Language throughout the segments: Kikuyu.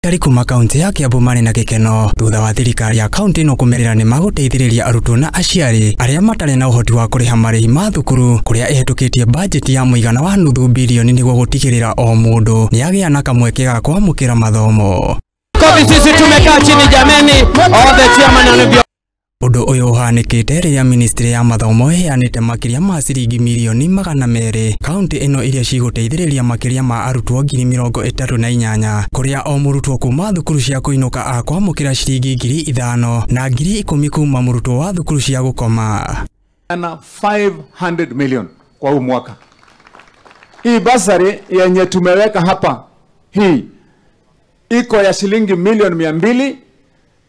Aikari kuma kaunti ya Kiambu marĩ na gĩkeno thutha wa thirikari ya kaunti ĩno kũmerĩra nĩ magũteithĩrĩria arutwo na aciari arĩa matarĩ na ũhoti wa kũrĩha marĩhi ma thukuru kũrĩa ĩhetũkĩtie bajeti ya mũigana wa nuthu bilioni nĩguo gũtigĩrĩra o mũndũ nĩagĩa na kamweke ga kwamũkĩra mathomo. Sisi tumekaa chini jameni, all the chairman and Ũndũ ũyũ ũhanĩkĩte rĩrĩa ministry ya mathomo ĩheanĩte makĩria ma ciringi mirioni 200 kaunti ĩno iria cigũteithĩrĩria makĩria ma arutwo 38,000 kũrĩa o mũrutwo kuma thukuru cia kũinũka akwamũkĩra ciringi 5,000 na 10,000 kuma mũrutwo wa thukuru cia gũkoma. Na 500 million kwa huu mwaka. Hii basari yenye tumeweka hapa hii iko ya shilingi milioni 200.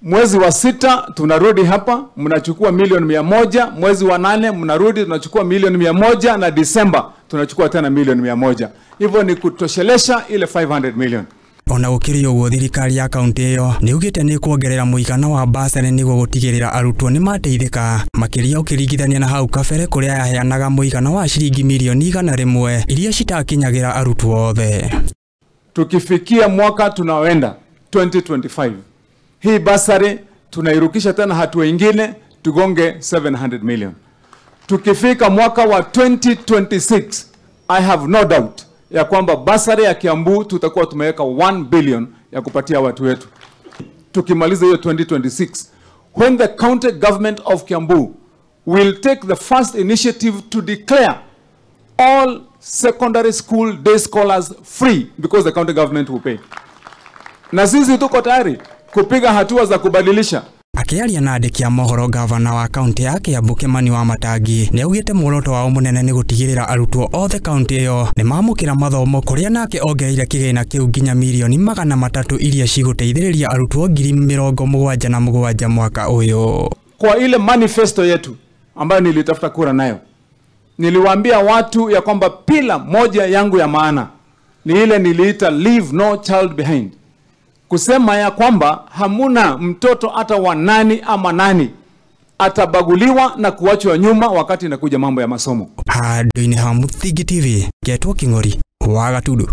Mwezi wa 6 tunarudi hapa mnachukua milioni 100, mwezi wa 8 mnarudi tunachukua milioni 100 na Disemba tunachukua tena milioni 100. Hivyo ni kutoshelesha ile 500 million. Ona gũkĩrĩ ũguo thirikari ya kaunti ĩyo nĩugĩte nĩ kuongerera mũigana wa basarĩ nĩguo gũtigĩrĩra arutwo nĩ mateithĩka makĩria ũkĩringithania na hau kabere kũrĩa yaheanaga mũigana wa ciringi milioni 100 iria citakinyagĩra arutwo othe. Tukifikia mwaka tunaoenda 2025, hii basari tunairukisha tena hatua ingine tugonge 700 million. Tukifika mwaka wa 2026, I have no doubt ya kwamba basari ya Kiambu tutakuwa tumeweka 1 billion ya kupatia watu wetu. Tukimaliza hiyo 2026, when the county government of Kiambu will take the first initiative to declare all secondary school day scholars free because the county government will pay. Na sisi tuko tayari kupiga hatua za kubadilisha. Akiaria na andĩki a mohoro, gavana wa kaunti ya Kiambu Kimani Wamatangi nĩaugĩte muoroto wao mũnene nĩ gũtigĩrĩra arutwo othe kaunti ĩyo nĩmamũkĩra mathomo kũrĩa nake ongereire kĩgĩna kĩu nginya milioni 300 iria cigũteithĩrĩria arutwo 77,000 mwaka ũyũ. Kwa ile manifesto yetu ambayo nilitafuta kura nayo, niliwaambia watu ya kwamba pila moja yangu ya maana ni ile niliita leave no child behind. Kusema ya kwamba hamuna mtoto hata wa nani ama nani atabaguliwa na kuachwa nyuma wakati inakuja mambo ya masomo. Handũ-inĩ ha Mũthingi TV, Getwo King'ori wa Gatundu.